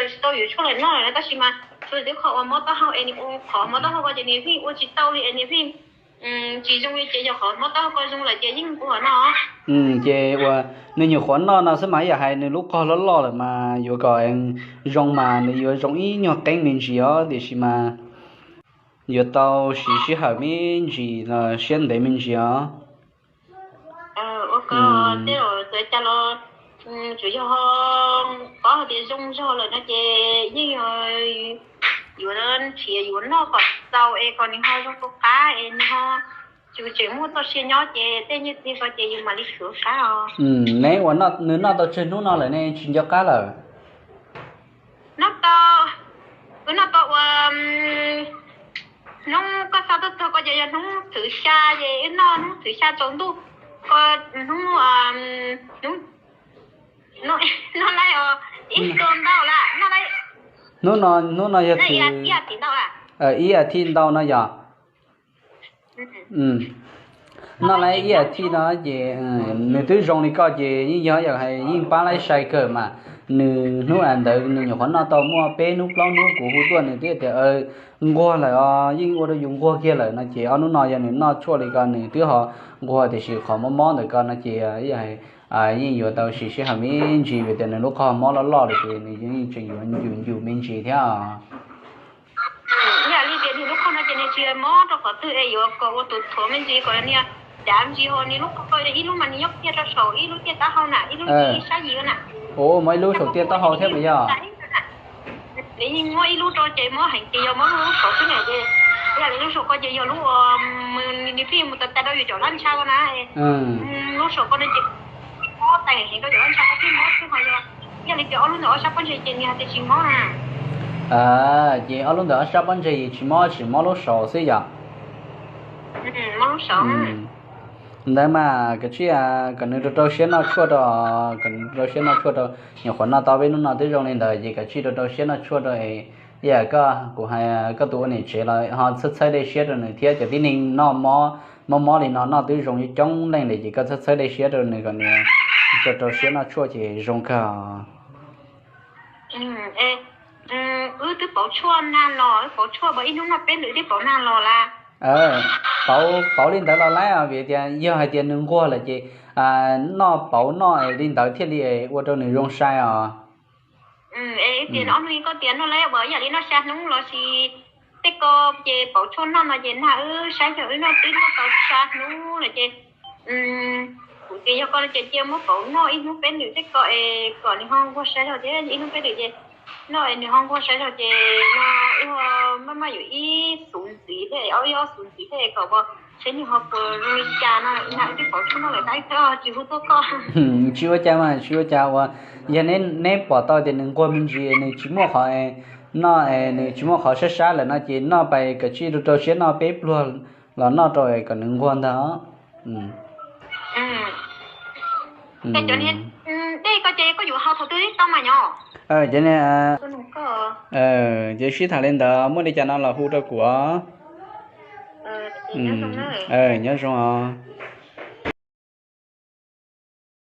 tsis tau yuav tshuaj lawm noj lawm na, tab sis mas tsuas yog qhov uas mob taub hau es nws ua qhov mob taub hau ko ces nws pheej ua tsis tau li es nws pheej tsis zoo li, ces yog qhov mob taub hau ko zoo lawm ces yeej ua qhov no. Ces uas nws nyuam qhuav noj no xwb mas ib yam hais nws lub qog loj loj lawm mas yuav kom zoo mas nws yuav zoo ib nyuag qeeb me ntsis os, tiam sis mas yuav tau siv sij hawm me ntsis los siab ntev me ntsis os. Ua ko tej zaum txawm cas los tsuas yog paub hais tias zoo zog lawm no ces yeej yuav nrhiav yuav noj kom txaus es kom nws ho zoo tu qab es nws ho tsis tseem muaj txoj sia nyob ces tej nyiaj txiag ko ces yus mam li khwv qab os. Neb uas nws noj tau tsawg hnub no lawm ne tsis nco qab lawm? Noj tau, wb noj tau ua hnub koj xa tuaj txog ko ces yog hnub thwv xya ces wb noj hnub thwv xya tsaus ntuj ko, hnub, hnub, noj laib os, ib tug ntau lawm, noj laib. Hnub no, hnub no yog ib as thiv ntau, ib as thiv ntau no yog. Noj laib ib as thiv no ces nws twb zoo li koj ces yeej yog yam hais yeej pab laib sai kawg mas. Nws hnub ntawd nws nyuam qhuav noj tau muaj peb hnub plaub hnub kuv hu tuaj nws twb tias nquag lawm os, yeej ua rau yus nquag kiag lawm no ces ob hnub no yog nws noj tshuaj li ko nws twb ho nquag tiam sis qhov mob mob ntawm ko no ces yeej yuav tau siv sij hawm me ntsis vim tias nws lub qhov mob loj loj lawm ces nws yeej tseem yuav ncu ncu me ntsis thiab. Yam li tias nws lub qhov no ces nws tsis mob rau qhov twg es yuav kom ua tus thuav me ntsis kom niag dav ntsis ho nws lub qhov ib lub mas nws nyob kiag rau saum ib lub tiaj taub hau na, ib lub sab yim na. Ua muaj ib lub saum tiaj taub hau thiab mas yog. Nws yeej muab ib lub rau ces mob heev ces yog mob lub saud xwb na ces, yam li lub saum ko ces yog lub uas nws pheej mus tas tas rau yus cov lab ntsha ko na. Lub saum ko no ces mob tas heev rau cov lab ntsha ko pheej mob xwb ho yog, yam li tias ob lub ntawm ob sab pob ntseg ces nws hais tias tsis mob na. Ces ob lub ntawm ob sab pob ntseg tsis mob, tsis mob lub saud xwb yom. Ntawd mas kav tsij kom nws rau rau siab noj tshuaj rau, kom nws rau rau siab noj tshuaj rau, nyuam qhuav noj tau peb hnub no twb zoo li ntawd ces kav tsij rau rau siab noj tshuaj rau es, ib yam koj, kuv hais koj tus ua niam tsev los ho txhawb txhawb dej siab rau nws thiab, cov tib neeg noj mob mob li no noj twb zoo coob leej lawm ces koj txhawb txhawb dej siab rau nws kom nws rau rau siab noj tshuaj ces zoo kawg. Wb twb pauv tshuaj nag los, wb pauv tshuaj ib hnub noj peb lwm twb pauv nag los las. Pauv, pauv li ntawd los laib os, vim tias yog hais tias nws nquag lawm ces noj pauv noj li ntawd thiaj li ua rau nws zoo sai os. Es tias ob hnub koj tias noj laib uas yam li noj xya hnub los sis tej ko ces pauv tshuaj noj no ces nag wb saib xyov wb noj twb noj tau xya hnub lawm ces kuv tias yog koj no ces cia muab pauv noj ib hnub peb lwm tej ko es kom nws ho nquag sai zog thiab ib hnub peb lwm ces noj es nws ho nquag sai zog ces no wb ho maj maj yuav ib xuv ntxiv thiab, ob ib ob xuv ntxiv thiab kom seb nws ho puas zoo li cas no, nag wb twb pauv tshuaj noj lawm tab sis tsis hu tuaj koj. Tsis ua cas mas, tsis ua cas uas yog neb pom tau tias nws nquag me ntsis nws tsis muaj qhov noj, nws tsis muaj qhov sab sab lawm no ces noj pais kav tsij rau rau siab noj peb pluag los noj rau kom nws nquag ntag. Dej ko ces koj yuav haus thaum twg tau mas nyob. Ces ces sib tham li ntawd muaj li cas no los hu rau kuv os. Nyob zoo os.